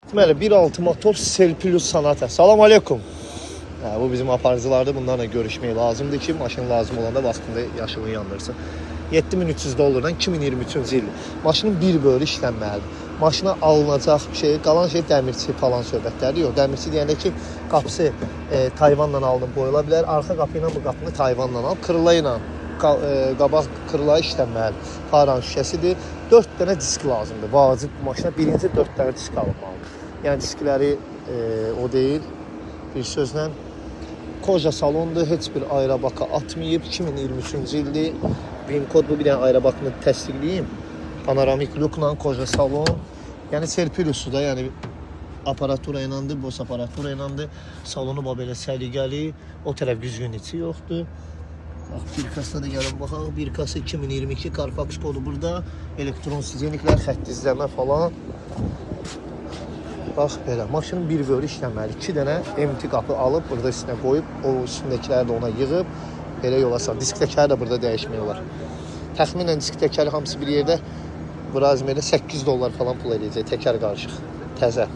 Deməli 1.6 motor Sel Plus Sonata. Salam aleykum. Hə, bu bizim aparıcılardır. Bunlarla görüşmək lazımdır ki, maşın lazım olanda vaxtında yaşılını yandırsın. 7300 dollardan 2023-cü il. Maşının bir böyrü işlənməlidir. Maşına alınacaq şey, qalan şey dəmirçi falan söhbətlərdir. Yox, dəmirçi deyəndə ki, qapısı Tayvanla alınıb qoyula bilər. Arxa qapı ilə bu qapını Tayvanla alıb, krıla ilə qabaq krıla işlənməlidir. Faranın şüşəsidir. 4 dənə disk lazımdır. Vacib bu maşına birinci 4 dənə disk alınmalıdır. Yəni diskləri o deyil. Bir sözlə koja salondur, heç bir aerobaka atmayıb. 2023-cü ildir. VIN kod bu, bir dənə aerobakını təsdiqləyim. Panoramik lukla koja salon. Yəni Serpilusu da, yəni aparatura ilandır, Bose aparatura ilandır. Salonu bax belə səliqəli. O tərəf güzgünün içi yoxdur. Bax, birkasına da gəlin baxaq. Birkası 2022, Carfax kodu burada. Elektron sizeniklər, xətt izləmə falan. Bax belə, maşının bir böyrü işləməli. 2 dənə MT qapı alıb, burada üstünə qoyub, o üstündəkiləri də ona yığıb, belə yola sal. Disk təkəri də burada dəyişmək olar. Təxminən disk təkəri hamısı bir yerdə, bu razmerdə 8 dollar falan pul eləyəcək, təkər qarışıq, təzə.